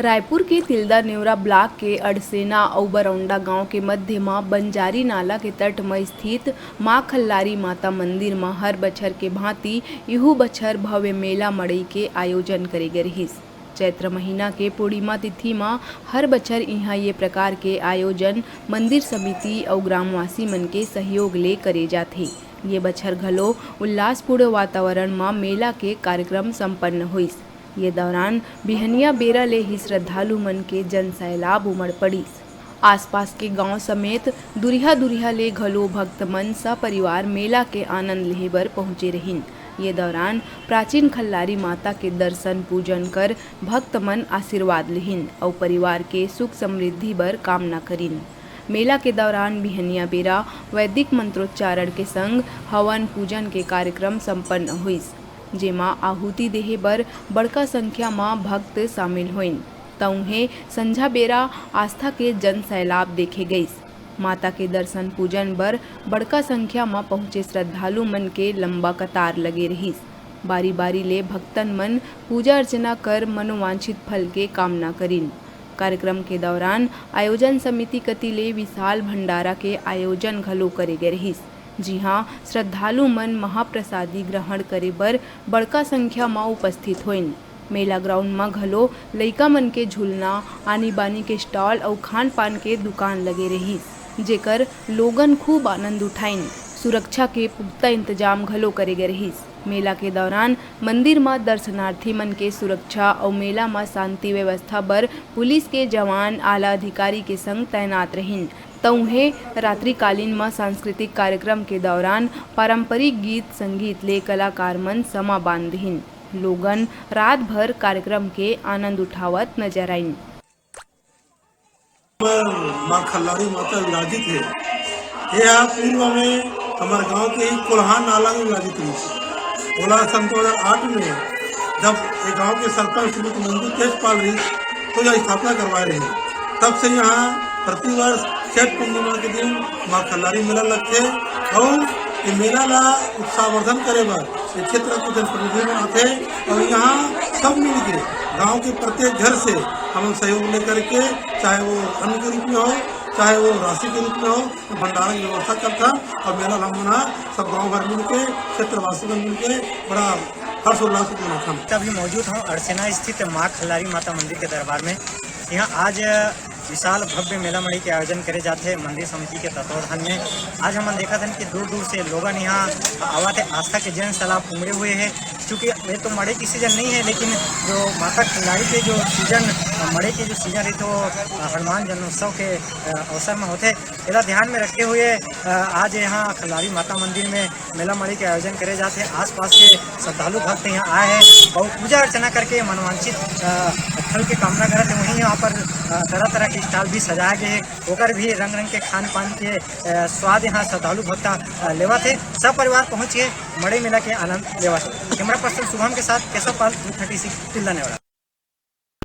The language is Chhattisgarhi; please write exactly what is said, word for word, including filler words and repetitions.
रायपुर के तिल्दा नेवरा ब्लॉक के अड़सेना अउ बरौंडा गांव के मध्य म बंजारी नाला के तट म स्थित मां खल्लारी माता मंदिर म हर बछर के भांति इहू बछर भव्य मेला मड़ई के आयोजन करे गे रिहिस। चैत्र महीना के पूर्णिमा तिथि म हर बछर इहां ये प्रकार के आयोजन मंदिर समिति अउ ग्रामवासी मन के सहयोग ले करे जाथे। ये बछर घलो उल्लासपूर्ण वातावरण म मेला के कार्यक्रम संपन्न होइस। ये दौरान बिहनिया बेरा ले ही श्रद्धालु मन के जन सैलाब उमड़ पड़िस। आसपास के गांव समेत दुरिहा-दुरिहा ले घलो भक्त मन सपरिवार मेला के आनंद लेहे बर पहुंचे रहिन। ये दौरान प्राचीन खल्लारी माता के दर्शन पूजन कर भक्त मन आशीर्वाद लिहिन अउ परिवार के सुख समृद्धि बर कामना करिन। मेला के दौरान बिहनिया बेरा वैदिक मंत्रोच्चारण के संग हवन पूजन के कार्यक्रम संपन्न होइस, जेमा आहुति देहे बर बड़का संख्या म भक्त शामिल होइन। त उहें, संझा बेरा आस्था के जन सैलाब देखे गइस। माता के दर्शन पूजन बर बड़का संख्या म पहुंचे श्रद्धालु मन के लंबा कतार लगे रिहिस। बारी-बारी ले भक्तन मन पूजा अर्चना कर मनोवांछित फल के कामना करिन। कार्यक्रम के दौरान आयोजन समिति कति ले विशाल भंडारा के आयोजन घलो करे गे रिहिस, जिहां श्रद्धालु मन महाप्रसादी ग्रहण करे बर बड़का संख्या म उपस्थित होइन। मेला ग्राउंड म घलो लइका मन के झूलना, आनी-बानी के स्टॉल अउ खान-पान के दुकान लगे रिहिस, जेकर लोगन खूब आनंद उठाइन। सुरक्षा के पुख्ता इंतजाम घलो करे गे रिहिस। मेला के दौरान मंदिर म दर्शनार्थी मन के सुरक्षा अउ मेला म शांति व्यवस्था बर पुलिस के जवान आला अधिकारी के संग तैनात रहिन। त उहें, रात्रिकालीन म सांस्कृतिक कार्यक्रम के दौरान पारंपरिक गीत संगीत ले कलाकार मन समा बांध दिहिन। लोगन रात भर कार्यक्रम के आनंद उठावत नजर आइन। हमर माँ खल्लारी माता विराजित हे। ये हा पूर्व में हमर गांव के ही कोल्हान नाला में विराजित रहिस। ओला सन दो हज़ार आठ में जब ये गांव के सरपंच श्रीमती मंजू तेजपाल रहिस, तो यह स्थापना करवाए रहे। तब से यहाँ प्रतिवर्ष चैत पूर्णिमा के दिन माँ खल्लारी मेला लगथे अउ ये मेला ला उत्साहवर्धन करे बर ये क्षेत्र के जनप्रतिनिधि मन आथे अउ यहाँ सब मिलके गांव के प्रत्येक घर से हम लोग सहयोग लेकर के, चाहे वो अन्न के रूप में हो, चाहे वो राशि के रूप में हो, भंडारा की व्यवस्था करथन अउ मेला ला हमन ह सब गांव भर मिलके, क्षेत्रवासी मन मिलके बड़ा हर्षोल्लास से मनाथन। अभी मौजूद हूँ अड़सेना स्थित माँ खल्लारी माता मंदिर के दरबार में। यहाँ आज विशाल भव्य मेला मड़ई के आयोजन करे जाथे मंदिर समिति के तत्वावधान में। आज हमन देखत हन कि दूर-दूर से लोगन यहाँ आवत हे, आस्था के जन सैलाब उमड़े हुए हे। चूँकि ये तो मड़ई की सीजन नहीं है, लेकिन जो माता खल्लारी के जो सीजन, मड़ई के जो सीजन रहिथे, वो हनुमान जन्मोत्सव के अवसर में होथे। एला ध्यान में रखे हुए, अ, आज यहाँ खल्लारी माता मंदिर में मेला मड़ई के आयोजन करे जाथे। आसपास के श्रद्धालु भक्त यहाँ आए हैं और पूजा अर्चना करके मनवांछित, अ, फल के कामना करत हैं। वहीं यहाँ पर, अ, तरह-तरह के स्टॉल भी सजाए गए हैं, ओकर भी रंग-रंग के खान-पान के, अ, स्वाद यहाँ श्रद्धालु भक्त, अ, लेवत हे। सब परिवार पहुँच के मड़ई मेला के आनंद लेवत हे। कैमरा पर्सन शुभम के साथ Keshav Pal, two thirty six, Tilda Neora.